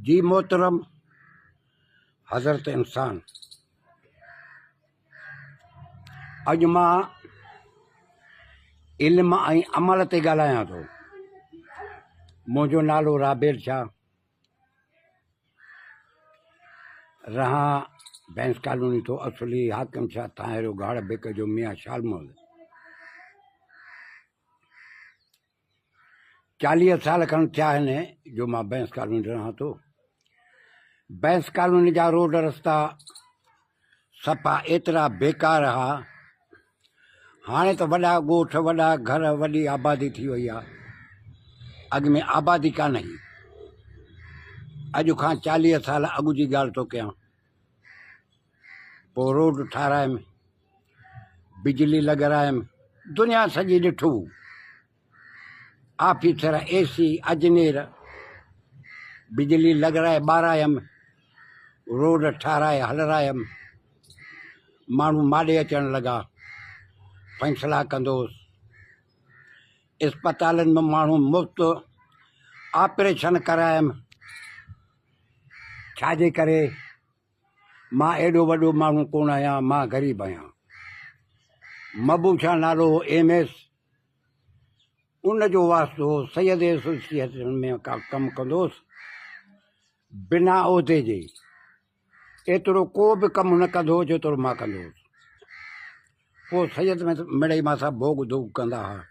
جي محترم حضرت انسان اڄ مان علم ۽ عمل تي ڳالهايان ٿو. منهنجو نالو رابيل شاهه رهان بينس ڪالوني ٿو اصلي حاڪم شاهه ٿانهيرو گهاڙ بيڪ جو ميان شال محمد. 40 سال کن ٿيا آهن جو مان بينس ڪالوني رهان ٿو. بينس ڪالوني جا روڊ رستا صفا ايترا بيڪار ها. هاڻي ته وڏا ڳوٺ وڏا گهر وڏي آبادي ٿي وئي آهي. اڳ ۾ آبادي ڪانه هئي. اڄ کان 40 سال اڳ جي ڳالهه ٿو ڪيان. پوء روڊ ٺارايم، بجلي لڳرايم، دنيا سڄي ڏٺو. آفيسر، اي سي، اجنير، بجلي لڳرائي ٻارايم، روڊ ٺاراهي هلرايم. ماڻهو ماڏي اچڻ لڳا، فيصلا ڪندو هوس. اسپتالن ۾ ماڻهو مفت آپريشن ڪرايم. ڇا جي ڪري؟ مان ايڏو وڏو ماڻهو ڪونه آهيان، مان غريب آهيان. مبوشا نالو هو ايم ايس، ان جو واسطو هو سيد ايسوسيئيشن ۾ ڪم ڪندو هوس، بنا عهدي جي ايترو ڪو به ڪم نه ڪندو هو جيترو مان ڪندو هوس. پوء سيد ۾ مڙئي مان سان ڀوڳ ڌوڳ ڪندا هئا.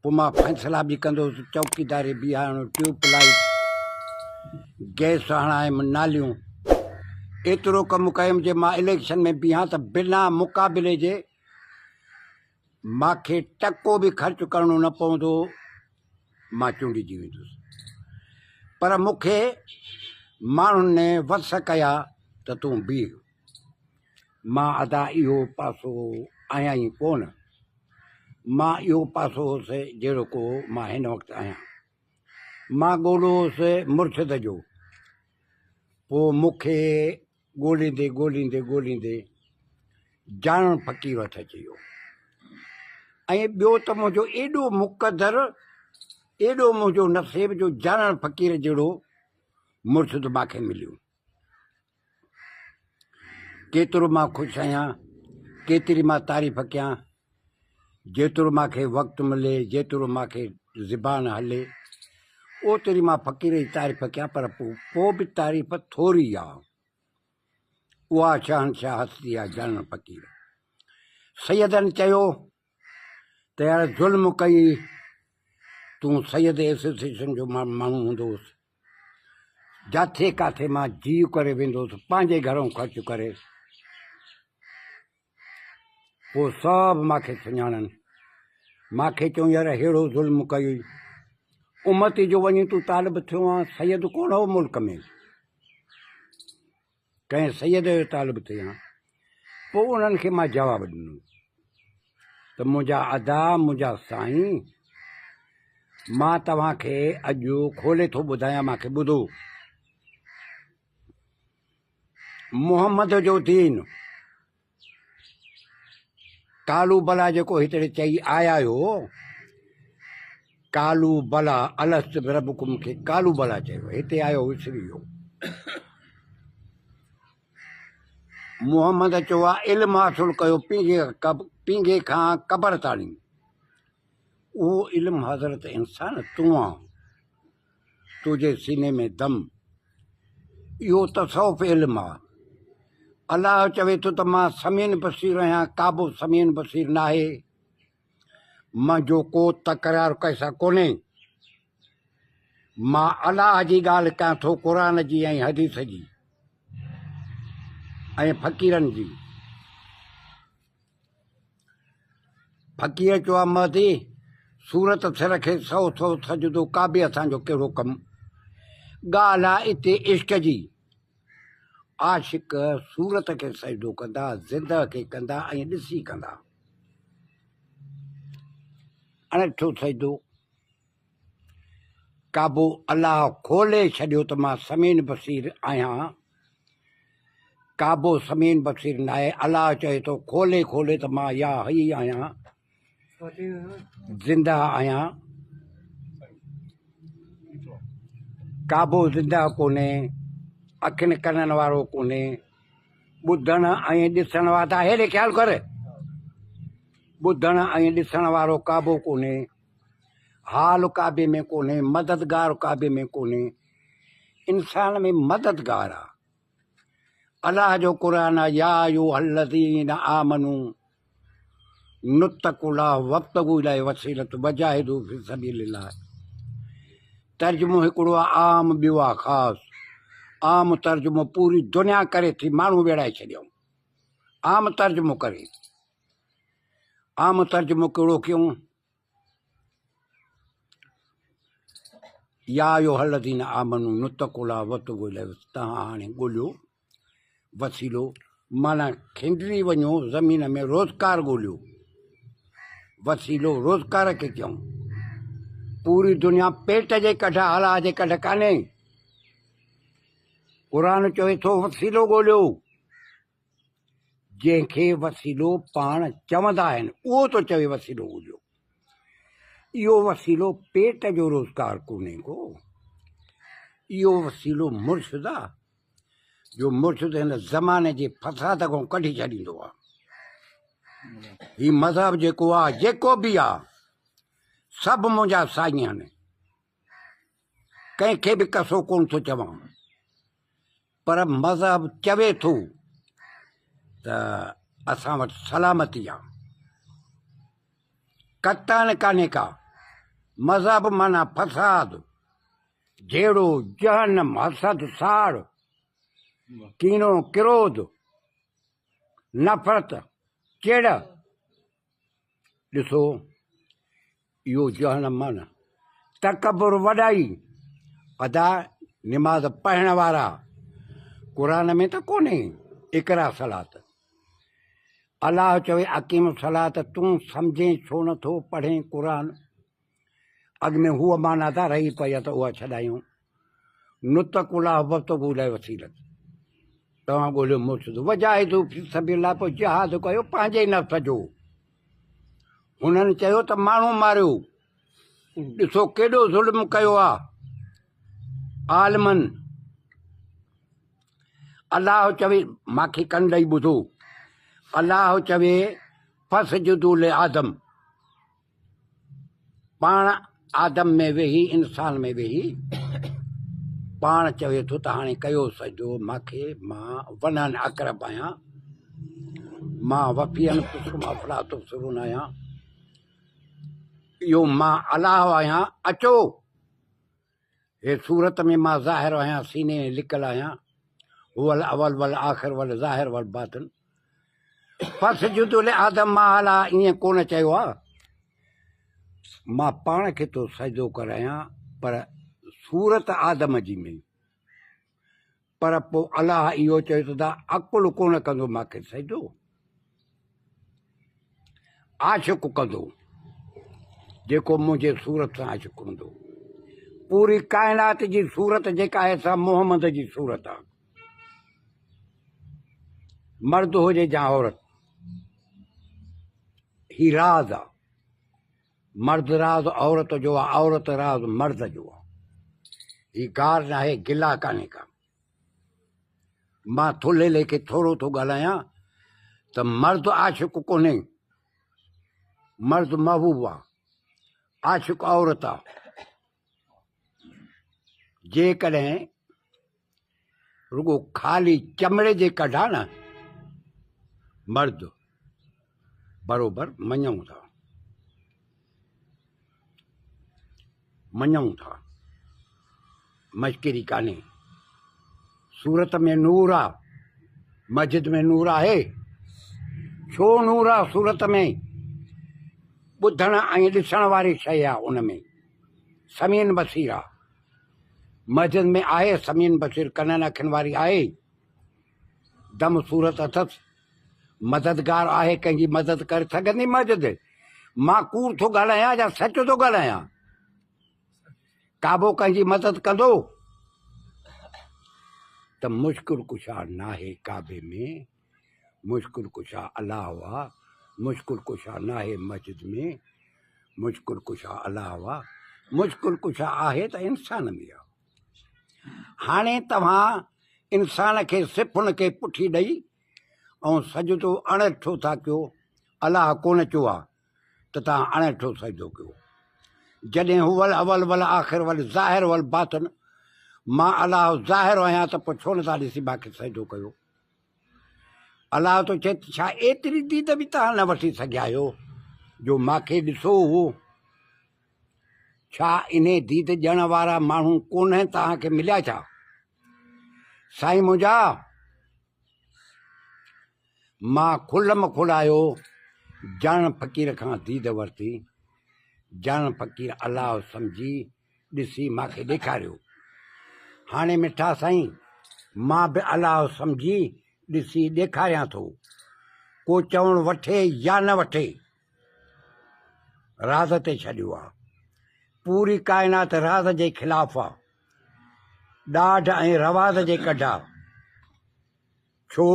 پوء مان فيصلا به ڪندو هوس، چوڪيداري بيهارڻ، ٽيوب لائيٽ، گئس هڻايم، ناليون. ايترو ڪم ڪيم جي مان اليڪشن ۾ بيهان ته بنا مقابلي جي مان کي ٽڪو به خرچ ڪرڻو نه پوندو هو، مان چونڊجي ويندس. پر مون کي ماڻهن وس ڪيا ته تون بيهه. مان ادا اهو پاسو آهيان ئي ڪونه. مان اهو پاسو هوس جهڙو ڪو مان هن وقت آهيان. مان ڳولو هوس مرشد جو. پوء مون کي ڳوليندي ڳوليندي ڳوليندي جانڻ فقير هٿ اچي ويو. ۽ ٻيو ته منهنجو ايڏو مقدر، ايڏو منهنجو نصيب جو جانڻ فقير جهڙو مرشد مان کي مليو. ڪيترو مان خوش آهيان، ڪيتري مان تعريف ڪيان، جيترو مان کي وقت ملي، جيترو مان کي زبان هلي، اوتري مان فقير جي تعريف ڪيان پر پوء به تعريف ٿوري آ. اها شهنشاهه هستي آ جانڻ فقير. سيدن چيو ته يار ظلم ڪئي، تون سيد ايسوسيئيشن جو ماڻهو هوندو هوس، جاٿي ڪاٿي مان جيء ڪري ويندو هوس، پنهنجي گهرئون خرچ ڪري. پوء سڀ مان کي سڃاڻن. مان کي چون يار ههڙو ظلم ڪيوئي. امتي جو وڃي تون طالب ٿيو آن، سيد ڪونه هو ملڪ ۾. ڪنهن سيد جو طالب ٿئي ها. پوء انهن کي مان جواب ڏنو ته منهنجا ادا، منهنجا سائين، مان توهان کي اڄ کولي ٿو ٻڌايان، مان کي ٻڌو. محمد جو دين ڪالو بلا جيڪو هتڙي چئي آيا آهيو، ڪالو بلا الست بربڪم کي ڪالو بلا چيو، هتي آيو وسري ويو. محمد چيو آ علم حاصل ڪيو پينگهي کان قبر تاڻي. اهو علم حضرت انسان تون آن، تنهنجي سيني ۾ دم. اهو تصوف علم آ. الله چوي ٿو ته مان سميع بصير آهيان، ڪابه سميع بصير ناهي. منهنجو ڪو تڪرار ڪنهن سان ڪونهي. مان الله جي ڳالهه ڪيان ٿو، قرآن جي ۽ حديث جي ۽ فقيرن جي. فقير چيو آ مهدي، صورت سر کي سو سو سجدو ڪعبي اسان جو ڪهڙو ڪم. ڳالهه آ اتي عشق جي. عاشق صورت کي سجدو ڪندا، زنده کي ڪندا ۽ ڏسي ڪندا. اڻ ڏٺو سجدو ڪعبو الله کولي ڇڏيو ته مان سميع بصير آهيان. ڪعبو سميع بصير ناهي. الله چئي ٿو کولي کولي ته مان يا حي آهيان، زنده آهيان. ڪعبو زنده ڪونهي، اکين ڪنن وارو ڪونهي، ٻڌڻ ۽ ڏسڻ وارو هيڏي خيال ڪر، ٻڌڻ ۽ ڏسڻ وارو ڪعبو ڪونهي، حال ڪعبي ۾ ڪونهي، مددگار ڪعبي ۾ ڪونهي، انسان ۾ مددگار آ. الله جو قرآن آ يا ايها الذين آمنوا نتقوا الله وابتغوا اليه وسيلة وجاهدوا في سبيل الله. ترجمو هڪڙو آ عام ٻيو آ خاص. عام ترجمو پوري دنيا ڪري ٿي ماڻهو ويڙهائي ڇڏيائون. عام ترجمو ڪري. عام ترجمو ڪهڙو ڪيون؟ يا ايها الذين آمنوا اتقوا الله وابتغوا اليه وسيلة توهان هاڻي ڳوليو وسيلو معنيٰ کنڊري وڃو زمين ۾ روزگار ڳوليو وسيلو روزگار کي چئون پوري دنيا پيٽ جي ڪڍ الله جي ڪڍ ڪانهي قرآن چوي ٿو وسيلو ڳوليو جنهن کي وسيلو پاڻ چوندا آهن، اهو ٿو چوي وسيلو ڳوليو. اهو وسيلو پيٽ جو روزگار ڪونهي ڪو. اهو وسيلو مرشد آ، جو مرشد هن زماني جي فساد کان ڪڍي ڇڏيندو آ. هي مذهب جيڪو آ، جيڪو به آ، سڀ منهنجا سائين آهن. ڪنهن کي به ڪسو ڪونه ٿو چوان. پر مذهب چوي ٿو ته اسان وٽ سلامتي آ، قطعاً ڪانهي ڪا. مذهب معنيٰ فساد، جهيڙو، جهنم، حسد، ساڙ، ڪينو، ڪروڌ، نفرت، چڙ. ڏسو اهو جهنم آ نه. تڪبر وڏائي ادا نماز پڙهڻ وارا قرآن ۾ ته ڪونهي اقرا صلات الله چوي اقيم الصلات تون سمجهين ڇو نه ٿو پڙهين قرآن اڳ ۾ هوء معنيٰ ته رهي پئي آ ته اها ڇڏايون نتق الله وابتغوا اليه وسيلت توهان ڳوليو مرشد وجاهدوا في سبيل الله پوء جهاد ڪيو پنهنجي نفس جو هنن چيو ته ماڻهو ماريو ڏسو ڪيڏو ظلم ڪيو آ عالمن الله چوي ماکي ڪن ڏئي ٻڌو الله چوي فسجدوا لآدم پاڻ آدم ۾ ويهي انسان ۾ ويهي پاڻ چوي ٿو ته هاڻي ڪيو سجدو ماکي مان ونهن اقرب آهيان مان وفي انفسڪم افلا تبصرون آهيان اهو مان الله آهيان اچو هي صورت ۾ مان ظاهر آهيان سيني ۾ لڪل آهيان هو الاول والآخر والظاهر والباطن فسجدوا لآدم مان الا ائين ڪونه چيو آ مان پاڻ کي ٿو سجدو ڪرايان پر صورت آدم جي ۾ پر پوء الله اهو چيو ته دا عقل ڪونه ڪندو مان کي سجدو عاشق ڪندو جيڪو منهنجي صورت سان عاشق هوندو پوري ڪائنات جي صورت جيڪا آهي سا محمد جي صورت آهي مرد هجي يا عورت هي راز آ مرد راز عورت جو آ عورت راز مرد جو آ هي گار ناهي گلا ڪانهي ڪا مان ٿلهي ليکي ٿورو ٿو ڳالهايان ته مرد عاشق ڪونهي مرد محبوب آ عاشق عورت آ جيڪڏهن رڳو خالي چمڙي جي ڪڍان نه مرد بروبر مڃون ٿا مڃون ٿا مشڪري ڪانهي صورت ۾ نور آ مسجد ۾ نور آهي ڇو نور آ صورت ۾ ٻڌڻ ۽ ڏسڻ واري شيء آ ان ۾ سمين بصير آ مسجد ۾ آهي سمين بصير ڪنن اکين واري آهي دم صورت اٿس مددگار آهي ڪنهن جي مدد ڪري سگهندي مسجد مان ڪوڙ ٿو ڳالهايان يا سچ ٿو ڳالهايان ڪعبو ڪنهن جي مدد ڪندو ته مشڪل ڪشا ناهي ڪعبي ۾ مشڪل ڪشا الله آ مشڪل ڪشا ناهي مسجد ۾ مشڪل ڪشا الله آ مشڪل ڪشا آهي ته انسان ۾ آ. هاڻي توهان انسان کي صفن کي پٺي ڏئي ۽ سجدو اڻ ڏٺو ٿا ڪيو. الله ڪونه چيو آ ته توهان اڻ ڏٺو سجدو ڪيو. جڏهن هو الاول والآخر والظاهر والباطن، مان الله ظاهر آهيان ته پوء ڇو نٿا ڏسي مان کي سجدو ڪيو؟ الله ٿو چئي ته ڇا ايتري ديد به توهان نه وٺي سگهيا آهيو جو مان کي ڏسو هو؟ ڇا انهي ديد ڏيڻ وارا ماڻهو ڪونه توهان کي مليا ڇا؟ سائين منهنجا! مان کلم کلايو جانڻ فقير کان ديد ورتي. جانڻ فقير الله سمجهي ڏسي مان کي ڏيکاريو. هاڻي مٺا سائين مان به الله سمجهي ڏسي ڏيکاريان ٿو. ڪو چوڻ وٺي يا نه وٺي. راز تي ڇڏيو آ. پوري ڪائنات راز جي خلاف آ. ڏاڍ ۽ رواز جي ڪڍ آ. ڇو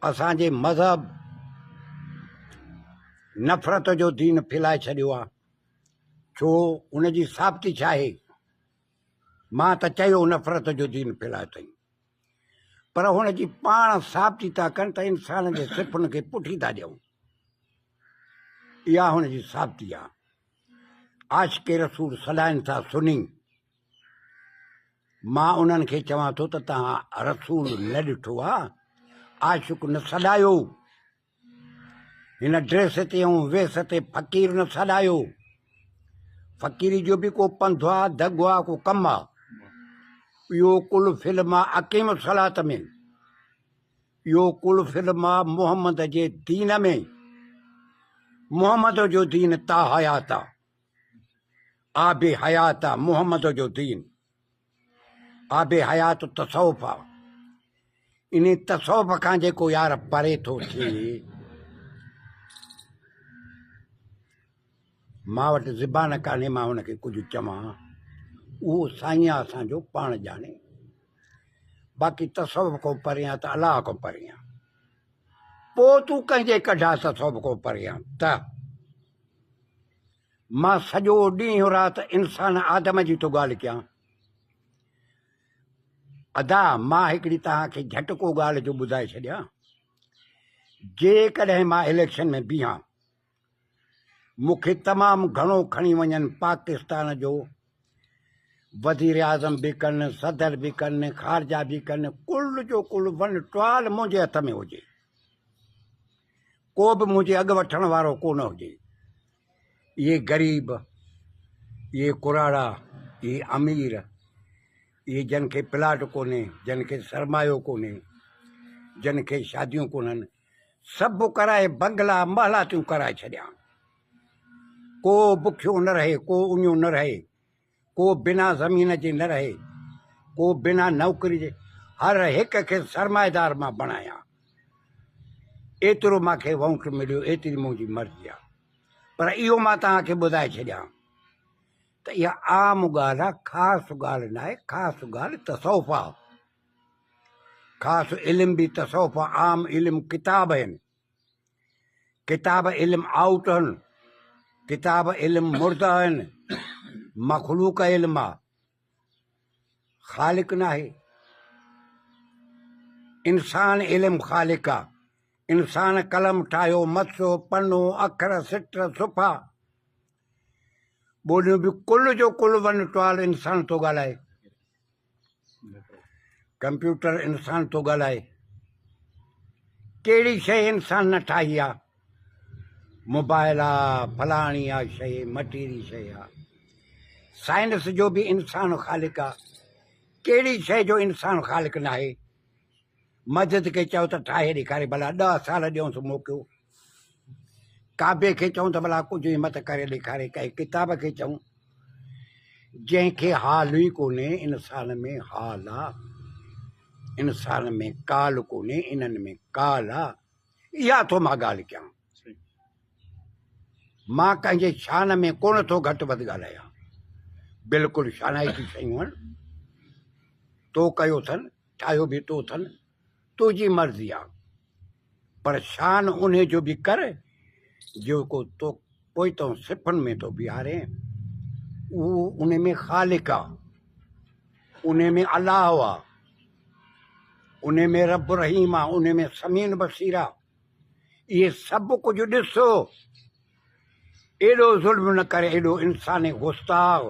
اسان جي مذهب نفرت جو دين ڦھلائي ڇڏيو آ. ڇو ان جي ثابتي ڇا آهي؟ مان ته چيو نفرت جو دين ڦھلايو اٿئي. پر هن جي پاڻ ثابتي ٿا ڪن ته انسان جي صفن کي پٺي ٿا ڏيون. اها هن جي ثابتي آ. عاشق رسول سڏائن ٿا سني. مان انهن کي چوان ٿو ته توهان رسول نه ڏٺو آ، عاشق نه سڏايو. هن ڊريس تي ۽ ويس تي فقير نه سڏايو. فقيري جو به ڪو پنڌ آ، دڳ آ، ڪو ڪم آ. اهو ڪل فلم آ اقيم الصلات ۾. اهو ڪل فلم آ محمد جي دين ۾. محمد جو دين تا حيات آ. آب حيات آ محمد جو دين. آب حيات تصوف آ. انهي تصوف کان جيڪو يار پري ٿو ٿئي، مان وٽ زبان ڪانهي مان هن کي ڪجهه چوان، اهو سائين آ اسان جو پاڻ ڄاڻي. باقي تصوف کان پري آ ته الله کان پري آ. پوء تون ڪنهن جي ڪڍ آ تصوف کان پري آ ته. مان سڄو ڏينهن رات انسان آدم جي ٿو ڳالهه ڪيان. ادا مان هڪڙي توهان کي جهٽڪو ڳالهه جو ٻڌائي ڇڏيان. جيڪڏهن مان اليڪشن ۾ بيهان، مون کي تمام گهڻو کڻي وڃن پاڪستان جو وزيراعظم به ڪن، صدر به ڪن، خارجه به ڪن، ڪل جو ڪل ون ٽوال منهنجي هٿ ۾ هجي. ڪو به منهنجي اڳ وٺڻ وارو ڪو نه هجي. اهي غريب، اهي ڪراڙا، اهي امير، اهي جن کي پلاٽ ڪونهي، جن کي سرمايو ڪونهي، جن کي شاديون ڪونهن، سڀ ڪرائي بنگلا محلاتيون ڪرائي ڇڏيان. ڪو بکيو نه رهي، ڪو اڃيو نه رهي، ڪو بنا زمين جي نه رهي، ڪو بنا نوڪري جي، هر هڪ کي سرمائيدار مان بڻايان. ايترو مان کي وونٽ مليو، ايتري منهنجي مرضي آ. پر اهو مان توهان کي ٻڌائي ڇڏيان ته اها عام ڳالهه آ، خاص ڳالهه ناهي، خاص ڳالهه تصوف آ. خاص علم به تصوف آ، عام علم ڪتاب آهن. ڪتاب علم آئوٽ هن، ڪتاب علم مرده آهن، مخلوق علم آ، خالق ناهي. انسان علم خالق آ، انسان قلم ٺاهيو، مسو، پنو، اکر، سٽ، صفحا، ٻوليون به ڪل جو ڪل ون ٽوال انسان ٿو ڳالهائي. ڪمپيوٽر انسان ٿو ڳالهائي. ڪهڙي شيء انسان نه ٺاهي آ. موبائل آ، فلاڻي آ شيء، مٽيري شيء آ. سائنس جو به انسان خالق آ. ڪهڙي شيء جو انسان خالق ناهي. مسجد کي چئو ته ٺاهي ڏيکاري ڀلا ڏهه سال ڏيونس موقعو. ڪعبي کي چئون ته ڀلا ڪجهه همت ڪري ڏيکاري. ڪنهن ڪتاب کي چئون جنهن کي حال ئي ڪونهي، انسان ۾ حال آ، انسان ۾ ڪال ڪونهي، انهن ۾ ڪال آ. اها ٿو مان ڳالهه ڪيان. مان ڪنهن جي شان ۾ ڪونه ٿو گهٽ وڌ ڳالهايان. بلڪل شانائتي شيون آهن. تو ڪيو اٿن، ٺاهيو به تو اٿن، تنهنجي مرضي آ. پر شان انهي جو به ڪر جيڪو تو پوئتون صفن ۾ ٿو بيهارين، اهو انهي ۾ خالق آ. انهي ۾ الله آ، انهي ۾ رب رحيم آ، انهي ۾ سميع بصير آ. اهي سڀ ڪجهه ڏس، ايڏو ظلم نه ڪر، ايڏو انسان گستاخ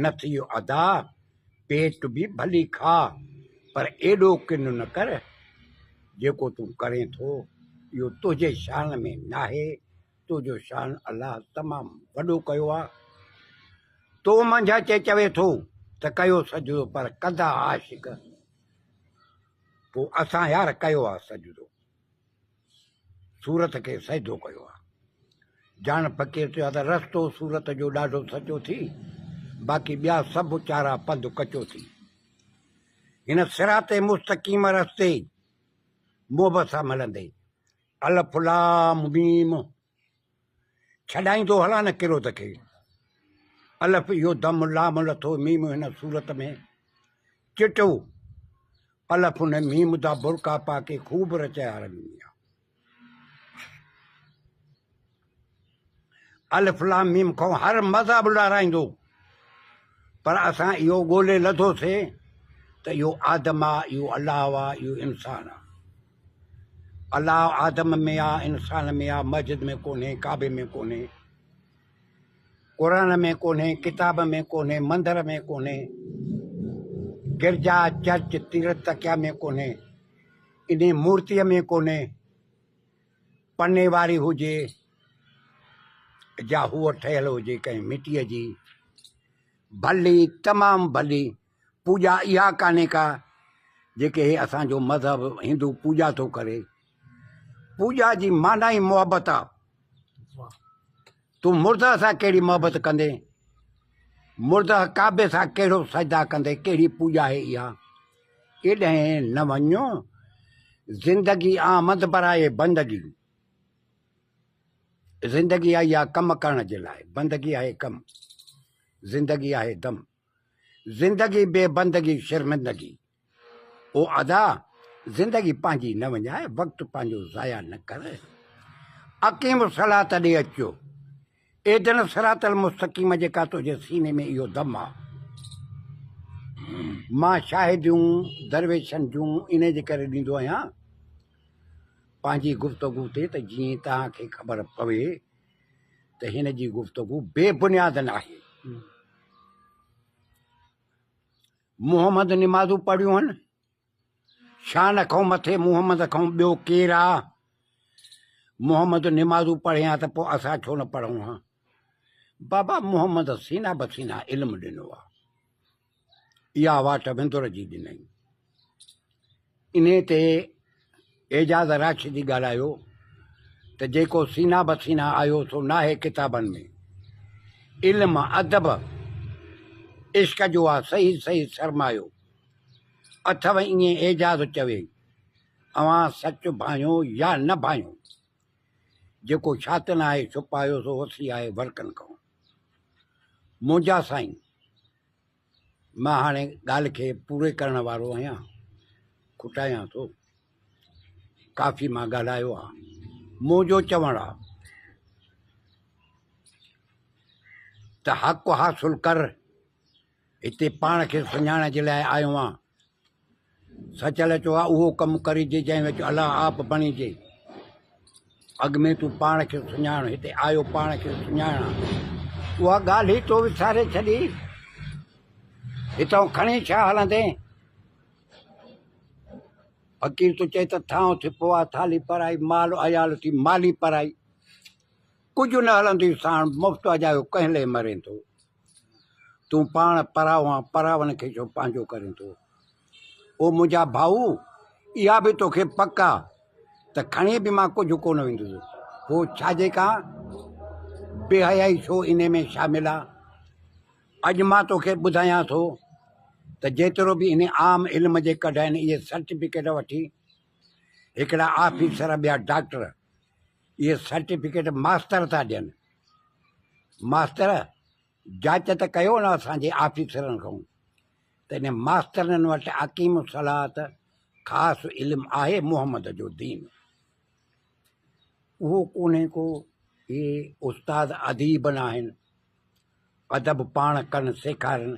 نه ٿي ادا، پيٽ به ڀلي کاء پر ايڏو ڪن نه ڪر، جيڪو تون ڪرين ٿو اهو تنهنجي شان ۾ ناهي، تنهنجو شان الله تمام وڏو ڪيو آ. تو منجهه اچي چوي ٿو ته ڪيو سجدو پر ڪندا عاشق پوء اسان يار ڪيو آ سجدو. صورت کي سجدو ڪيو آ. جان فقير چيو آ ته رستو صورت جو ڏاڍو سچو ٿي، باقي ٻيا سڀ چارا پنڌ ڪچو ٿي. هن صراط مستقيم رستي محبت سان ملندي الف لام ميم ڇڏائيندو هلان نه ڪروڌ کي. الف اهو دم لام لٿو ميم هن صورت ۾ چٽو الف ان ميم دا برقع پا ڪي خوب رچايا رنگينيا. الف لام ميم کان هر مذهب لهرائيندو پر اسان اهو ڳولي لڌوسي ته اهو آدم آ، اهو الله آ، اهو انسان آ. الله آدم ۾ آ، انسان ۾ آ، مسجد ۾ ڪونهي، ڪعبي ۾ ڪونهي، قرآن ۾ ڪونهي، ڪتاب ۾ ڪونهي، مندر ۾ ڪونهي، گرجا، چرچ، تيرٿ تڪيا ۾ ڪونهي، انهي مورتيء ۾ ڪونهي، پني واري هجي جا هوء ٺهيل هجي ڪنهن مٽيء جي، ڀلي تمام ڀلي پوڄا اها ڪانهي ڪا جيڪي هي اسان جو مذهب هندو پوڄا ٿو ڪري. پوڄا جي معنيٰ ئي محبت آ. تون مرده سان ڪهڙي محبت ڪندين؟ مرده ڪعبي سان ڪهڙو سجدا ڪندين؟ ڪهڙي پوڄا آهي اها؟ ڪيڏانهن نه وڃو، زندگي آمد برائي بندگي. زندگي آئي آ ڪم ڪرڻ جي لاء، بندگي آهي ڪم، زندگي آهي دم. زندگي بي بندگي شرمندگي. او ادا زندگي پنهنجي نه وڃاء وقت پنهنجو ضايع نه ڪر. اقيم الصلات ڏي اچو. اهدنا الصراط المستقيم جيڪا تنهنجي سيني ۾ اهو دم آ. مان شاهديون درويشن جون انهي جي ڪري ڏيندو آهيان پنهنجي گفتگو تي ته جيئن توهان کي خبر پوي ته هن جي گفتگو بي بنياد ناهي. محمد نمازون پڙهيون هن، شان کان مٿي محمد کان ٻيو ڪير آ؟ محمد نمازون پڙهي ها ته پوء اسان ڇو نه پڙهون ها؟ بابا محمد سينا به سينا علم ڏنو آ، اها واٽ وندر جي ڏنائين. انهيء تي اعجاز راشدي ڳالهايو ته جيڪو سينا به سينا آيو سو ناهي ڪتابن ۾. علم ادب عشق جو آ صحيح صحيح سرمايو اٿو ائين اعجاز چوي اوهان سچ ڀانيو يا نه ڀانيو جيڪو ڇاتين آهي ڇپايو سو وسي آهي ورقن کان. منهنجا سائين! مان هاڻي ڳالهه کي پوري ڪرڻ وارو آهيان، کٽايان ٿو. ڪافي مان ڳالهايو آ. منهنجو چوڻ آ ته حق حاصل ڪر، هتي پاڻ کي سڃاڻڻ جي لاء آيو آن. سچل چيو آ اهو ڪم ڪريجي جنهن وچ الله آپ بڻيجي. اڳ ۾ تون پاڻ کي سڃاڻ، هتي آيو پاڻ کي سڃاڻڻ. اها ڳالهه ئي تو وساري ڇڏي. هتان کڻي ڇا هلندين؟ فقير ٿو چئي ته ٿانء ٿڦو آ ٿالهي پرائي، مال عيال ٿي مالي پرائي. ڪجهه نه هلندي ساڻ، مفت اجايو ڪنهن لئه مرين ٿو. تون پاڻ پرائو آن، پراون کي ڇو پنهنجو ڪرين ٿو؟ او منهنجا ڀائو، اها به توکي پڪ آ ته کڻي به مان ڪجهه ڪونه ويندس. پوء ڇا جي ڪا بي حيائي ڇو انهي ۾ شامل آ؟ اڄ مان توکي ٻڌايان ٿو ته جيترو به انهي عام علم جي ڪڍ آهن، اهي سرٽيفڪيٽ وٺي هڪڙا آفيسر ٻيا ڊاڪٽر، اهي سرٽيفڪيٽ ماستر ٿا ڏين. ماستر، جاچ ته ڪيو نه اسان جي آفيسرن کان ته انهن ماسترن وٽ اقيم الصلات خاص علم آهي محمد جو دين اهو ڪونهي ڪو. اهي استاد اديب ناهن، ادب پاڻ ڪن سيکارن.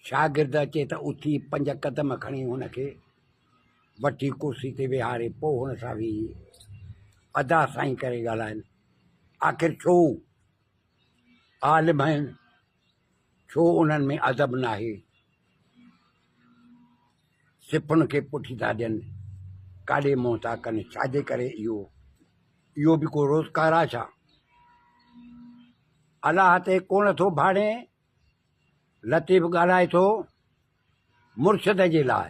شاگرد اچي ته اٿي پنج قدم کڻي هن کي وٺي ڪرسي تي ويهاري پوء هن سان ويهي ادا سائين ڪري ڳالهائن. آخر ڇو عالم آهن، ڇو انهن ۾ ادب ناهي؟ صفن کي پٺي ٿا ڏين، ڪاڏي منهن ٿا ڪن، ڇاجي ڪري اهو؟ اهو به ڪو روزگار آ ڇا؟ الله تي ڪونه ٿو ڀاڙين. لطيف ڳالهائي ٿو مرشد جي لاء،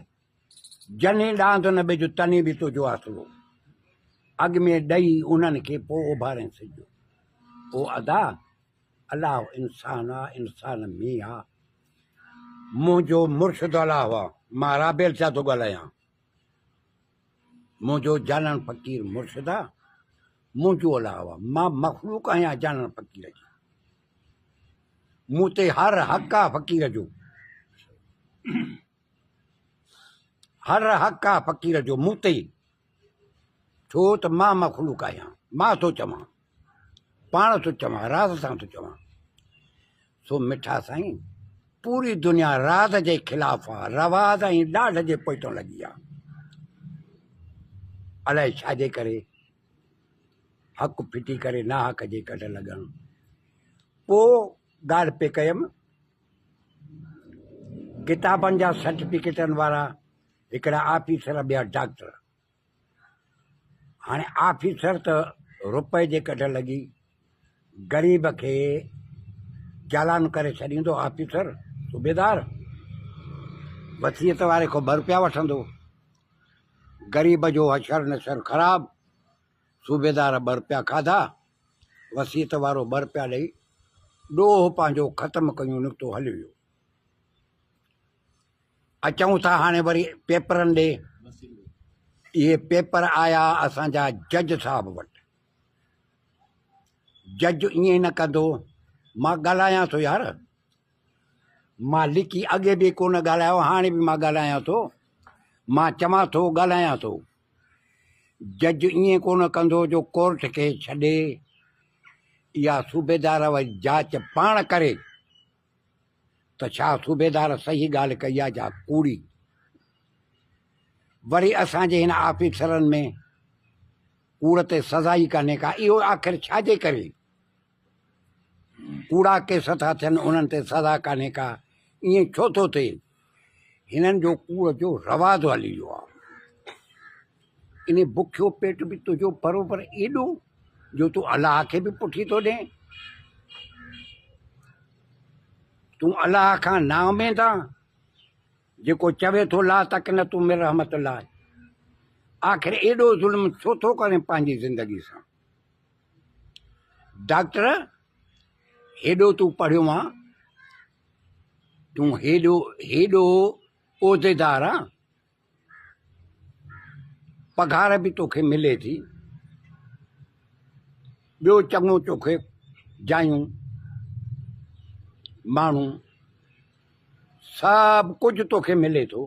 جني ڏاند نه ٻج تني به تنهنجو آسرو، اڳ ۾ ڏئي انهن کي پوء اڀارين سج. او ادا! الله انسان آ، انسان ۾ آ. منهنجو مرشد الله آ، مان رابيل شاهه ٿو ڳالهايان. منهنجو جانڻ فقير مرشد آ، منهنجو الله آ، مان مخلوق آهيان جانڻ فقير جي. مون تي هر حق آ فقير جو، هر حق آ فقير جو مون تي، ڇو ته مان مخلوق آهيان، مان ٿو چوان، پاڻ ٿو چوان، راز سان ٿو چوان. سو مٺا سائين، پوري دنيا راز جي خلاف آ، رواز ۽ ڏاڍ جي پوئتان لڳي آ. الائي ڇا جي ڪري حق ڦٽي ڪري ناحق جي ڪڍ لڳڻ. پوء ڳالهه پئي ڪيم ڪتابن جا سرٽيفڪيٽن وارا هڪڙا آفيسر ٻيا ڊاڪٽر. هاڻي آفيسر ته روپئي جي ڪڍ لڳي غريب کي چالان ڪري ڇڏيندو آفيسر صوبيدار وصيت واري کان ٻه روپيا وٺندو غريب جو حشر نشر خراب صوبيدار ٻه روپيا کاڌا وصيت وارو ٻه روپيا ڏئي ڏوهه پنهنجو ختم ڪيون نڪتو هليو ويو. اچون ٿا هاڻي وري پيپرن ڏي. اهي پيپر آيا اسان جا جج صاحب وٽ. جج ائين نه ڪندو. مان ڳالهايان ٿو يار. مان لڪي اڳي به ڪونه ڳالهايو هاڻي به مان ڳالهايان ٿو. مان چوان ٿو ڳالهايان ٿو. جج ائين ڪونه ڪندو جو ڪورٽ کي ڇڏي اها صوبيدار واري جاچ پاڻ ڪري. ته ڇا صوبيدار صحيح ڳالهه ڪئي آ جا ڪوڙي؟ وري اسان جي هن آفيسرن ۾ ڪوڙ تي سزا ئي ڪانهي ڪا، اهو آخر ڇا جي ڪري؟ ڪوڙا ڪيس ٿا ٿين انهن تي سزا ڪانهي ڪا، ائين ڇو ٿو ٿئي؟ هنن جو ڪوڙ جو رواج هلي ويو آ. انهي بکيو پيٽ به تنهنجو بروبر ايڏو جو تون الله کي به پٺي ٿو ڏين. تون الله کان نااميد آن، جيڪو چوي ٿو لا تقنطوا من رحمت الله. آخر ايڏو ظلم ڇو ٿو ڪرين پنهنجي زندگي سان؟ ڊاڪٽر هيڏو تون پڙهيو آن، تون هيڏو هيڏو عهديدار آن، پگهار به توکي ملي ٿي، ٻيو چڱو توکي جايون، ماڻهو، سڀ ڪجهه توکي ملي ٿو.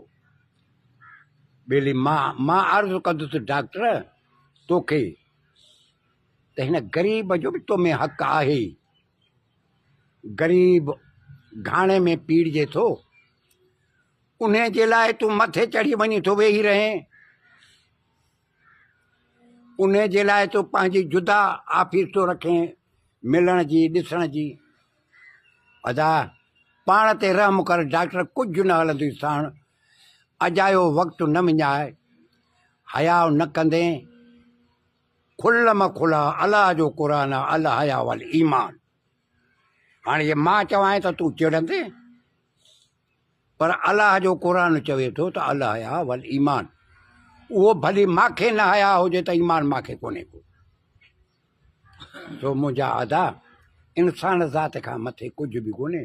ٻيلي مان مان عرض ڪندس ڊاڪٽر توکي ته هن غريب جو به تو ۾ حق آهي. غريب گهاڻي ۾ پيڙجي ٿو. انهيء جي لاء تون مٿي چڙهي وڃي ٿو ويهي رهين. انهيء جي لاء تون پنهنجي جدا آفيس ٿو رکين ملڻ جي، ڏسڻ جي. ادا، پاڻ تي رحم ڪر ڊاڪٽر ڪجهه نه هلندوئي ساڻ. اجايو وقت نه وڃاء. حياء نه ڪندين. کل م کلا الله جو قرآن آ الحياء والايمان. هاڻي جي مان چوانء ته تون چڙندين؟ پر الله جو قرآن چوي ٿو ته الحياء والايمان. اهو ڀلي ماکي نه حياء هجي ته ايمان ماکي ڪونهي ڪو. سو منهنجا ادا انسان ذات کان مٿي ڪجهه به ڪونهي.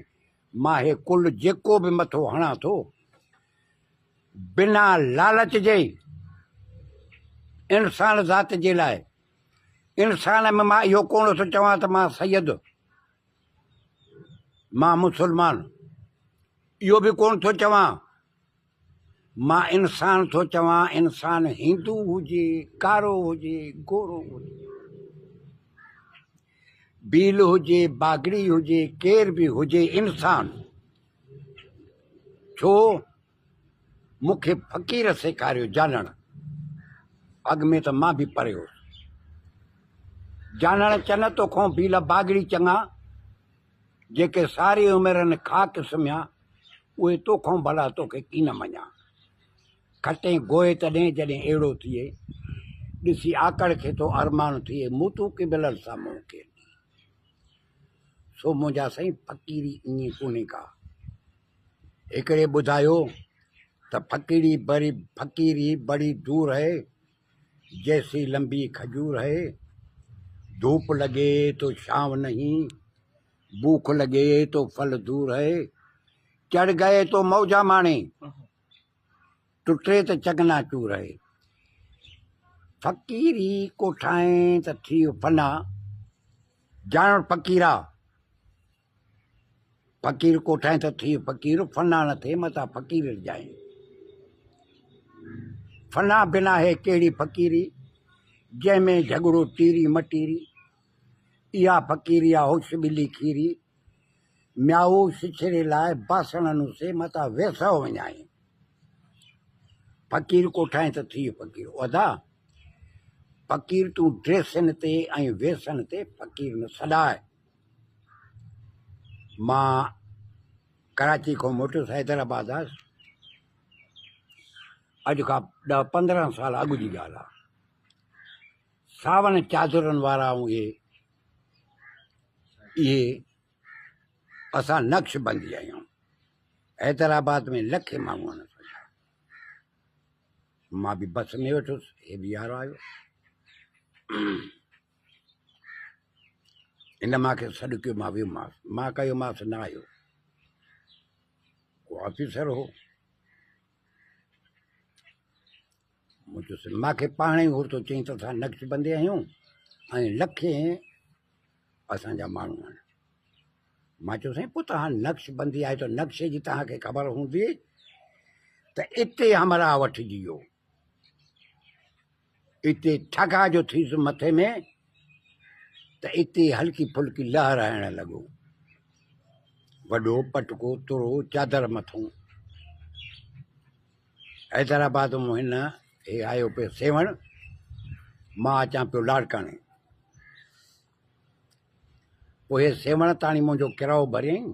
مان هي ڪل جيڪو به مٿو هڻان ٿو بنا لالچ جي انسان ذات جي لاء انسان ۾ مان اهو ڪونه ٿو چوان ته مان سيد مان مسلمان اهو به ڪونه ٿو چوان مان انسان ٿو چوان انسان هندو هجي ڪارو هجي گورو هجي بيل هجي باگڙي هجي ڪير به هجي انسان ڇو مون کي فقير سيکاريو جانڻ، اڳ ۾ ته مان به پري هوس. جانڻ چن توکون ڀيل باگڙي چڱا، جيڪي ساري عمر ان خاڪ سمهيا، اهي توکون ڀلا توکي ڪين مڃان. کٽين گوء تڏهن جڏهن اهڙو ٿئي، ڏسي آڪڙ کي ٿو ارمان ٿئي، مون تون قبلن سان منهن ڪين ڏي. سو منهنجا سائين فقيري ائين ڪونهي ڪا. هڪڙي ٻڌايو ته فقيري بري فقيري بڙي دور هي، جيسي لمبي کجور هي، ڌوپ لڳي تو ڇانو نهين، بوک لڳي تو ڦل دور هي، چڙهه گئي تو موجا ماڻي، ٽٽي ته چگنا چور هي. فقيري ڪوٺائين ته ٿي فنا، جانڻ فقيرا. فقير ڪوٺائين ته ٿيء فقير، فنا نه ٿئي متان فقير رجائين. فنا بنا هي ڪهڙي فقيري، جنهن ۾ جهڳڙو ٽيري مٽيري. اها فقيري آ هوش ٻلي کيري، ميائو شڇري لاء باسڻ نوسي متان ويسهه وڃائين. فقير ڪوٺائين ته ٿيء فقير. او ادا! فقير تون ڊريسن تي ۽ ويسن تي فقير نه سڏاء. مان ڪراچي کان موٽيس حيدرآباد آيس اڄ کان ڏهه 15 سال اڳ جي ڳالهه آهي. ساون چادرن وارا اهي اهي اسان نقش بندي آهيون. حيدرآباد ۾ لکين ماڻهو آهن اسان جا. مان به بس ۾ ويٺس، هي به يار آيو. هن مان کي سڏ ڪيو، مان ويومانس، مان ڪيومانس نه آيو. ڪو آفيسر هو. مون چيس مان کي پاڻ ئي هو ٿو چئين ته اسان نقش بندي آهيون ۽ لکين اسان جا ماڻهو آهن. مان چيو سائين پوء توهان نقش بندي آهي ته نقشي جي توهان کي خبر هوندي ته اتي همراهه وٺجي ويو. اتي ٺڪا جو ٿيس مٿي ۾ ته اتي هلڪي ڦلڪي لهر هڻڻ لڳو. وڏو پٽڪو ترو چادر مٿون. حيدرآباد مون هن هي آيو پيو سيوهڻ، مان اچان پيو لاڙڪاڻي. پوء هي سيوهڻ تاڻي منهنجو ڪرايو ڀريائين.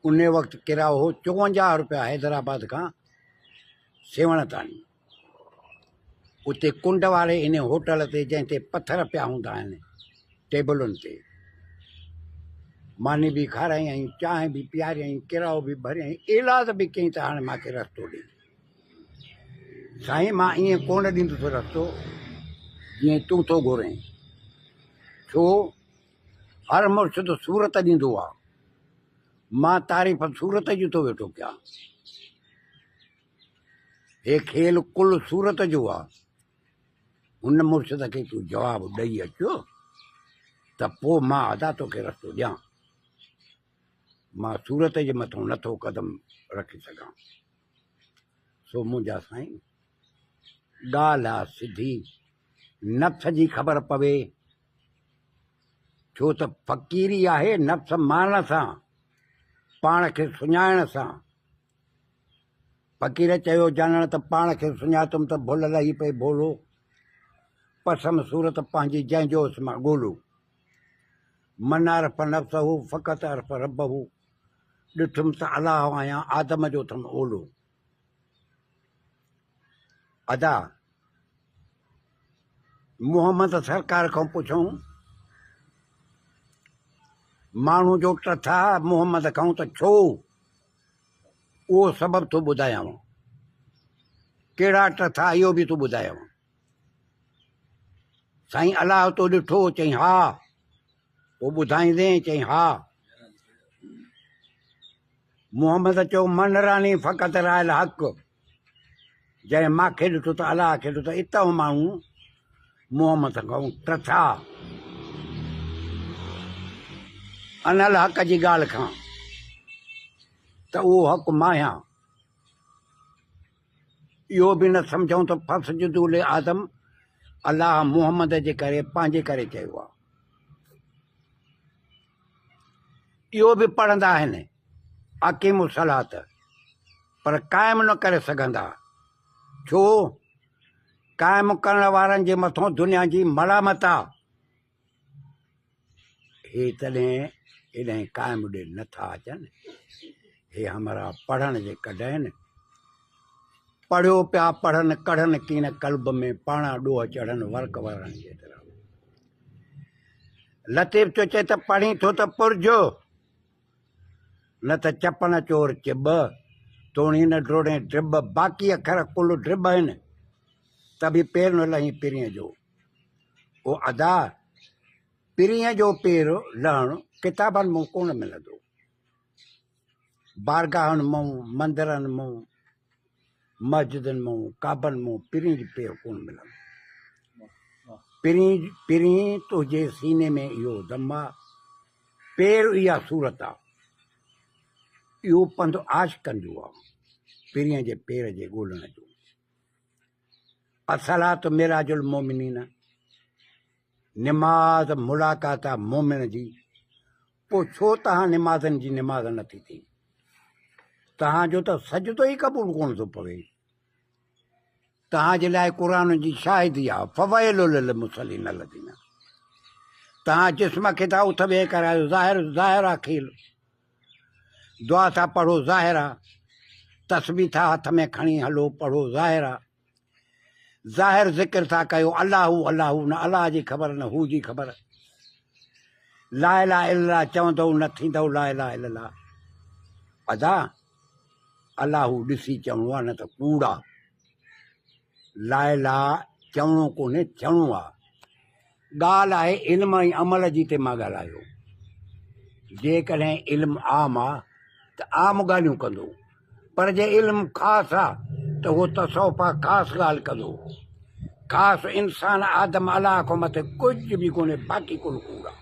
ان وقت ڪرايو هو 54 روپيا حيدرآباد کان سيوهڻ تاڻي. اتي ڪنڊ واري ان هوٽل تي جنهن تي پٿر پيا هوندا آهن ٽيبلن تي ماني به کارايائين، چانهه به پياريائين، ڪرايو به ڀريائين، ايلاز به ڪيائين ته هاڻي مان کي رستو ڏي. سائين مان ائين ڪونه ڏيندس رستو جيئن تون ٿو گهرين. ڇو هر مرشد صورت ڏيندو آ، مان تعريف صورت جي ٿو ويٺو ڪيان. هي کيل ڪل صورت جو آ. هن مرشد کي تون جواب ڏئي اچ ته پوء مان ادا توکي رستو ڏيان. مان صورت جي مٿان نٿو قدم رکي سگهان. سو منهنجا سائين ڳالهه آ سڌي، نفس جي خبر پوي، ڇو ته فقيري آهي نفس مارڻ سان، پاڻ کي سڃاڻڻ سان. فقير چيو جانڻ ته پاڻ کي سڃاتم ته ڀل لهي پئي ڀولو، پسم صورت پنهنجي جنهن جو اسم اڳولو. من عرف نفسه فقط عرف ربه، ڏٺم ته الله آهيان آدم جو اٿم اولو. ادا محمد سرڪار کان پڇون ماڻهو جو ٽٿا محمد کان ته ڇو؟ اهو سبب ٿو ٻڌايانو. ڪهڙا ٽٿا اهو به ٿو ٻڌايانو. سائين الله تو ڏٺو؟ چئين ها. پوء ٻڌائيندين؟ چئين ها. محمد چيو من راني فقط رايل حق، جنهن مان کي ڏٺو ته الله کي ڏٺو ته اتان ماڻهو محمد کان ٽٿا انل حق جي ڳالهه کان ته اهو حق مان آهيان. اهو به نه سمجهون ته فسجدوا لآدم الله محمد جي ڪري پنهنجي ڪري چيو آهي. اهو به پڙهندا آهن اقيموا الصلاة. پر قائم نه ڪري سگهندا. ڇو؟ قائم ڪرڻ وارن جي مٿون دنيا جي ملامت آ. هي تڏهن ايڏانهن قائم ڏي نه ٿا اچن. هي همراهه پڙهڻ جي ڪڍ آهن. پڙهيو پيا پڙهن ڪڙهن ڪين قلب ۾ پاڻا ڏوهه چڙهن ورق ورڻ جيترا. لطيف ٿو چئي ته پڙهين ٿو ته پرجهه. نه ته چپن چور چٻ، توڻي نه ڊوڙين ڊٻ، باقي اکر ڪل ڊٻ آهن، ته به پير نه لهين پرينء جو. او ادا! پرينء جو پير لهڻ ڪتابن مون ڪونه ملندو. بارگاهن مون، مندرن مون، مسجدن مون، ڪعبن مون پرينء جو پير ڪونه ملندو. پرين پرين تنهنجي سيني ۾ اهو دم آ. پير اها صورت آ. اهو پنڌ عاشقن جو آ، پرينء جي پير جي ڳولڻ جو. الصلوة معراج المومنين، نماز ملاقات آ مومن جي، پوء ڇو توهان نمازن جي نماز نٿي ٿئي؟ توهان جو ته سجدو ئي قبول ڪونه ٿو پوي. توهان جي لاء قرآن جي شاهدي آ، فويل للمصلين الذين توهان جسم کي ٿا اٿ ويهه ڪرايو، ظاهر ظاهر آ کيل، دعا ٿا پڙهو ظاهر آ، تسبيح ٿا هٿ ۾ کڻي هلو پڙهو ظاهر آ، ظاهر ذڪر ٿا ڪيو الله هو الله هو، نه الله جي خبر نه هو جي خبر، لا اله الا الله چوندؤ نه ٿيندؤ لا اله الا الله. ادا الله هو ڏسي چوڻو آ نه ته ڪوڙ آ. لا اله چوڻو ڪونهي ٿيڻو آ. ڳالهه آهي علم ۽ عمل جي تي مان ڳالهايو. جيڪڏهن علم عام آ ته عام ڳالهيون ڪندو پر جي علم خاص آ ته اهو تصوف آ خاص ڳالهه ڪندو. خاص انسان آدم الله کان مٿي ڪجهه به ڪونهي باقي ڪل ڪوڙ آ.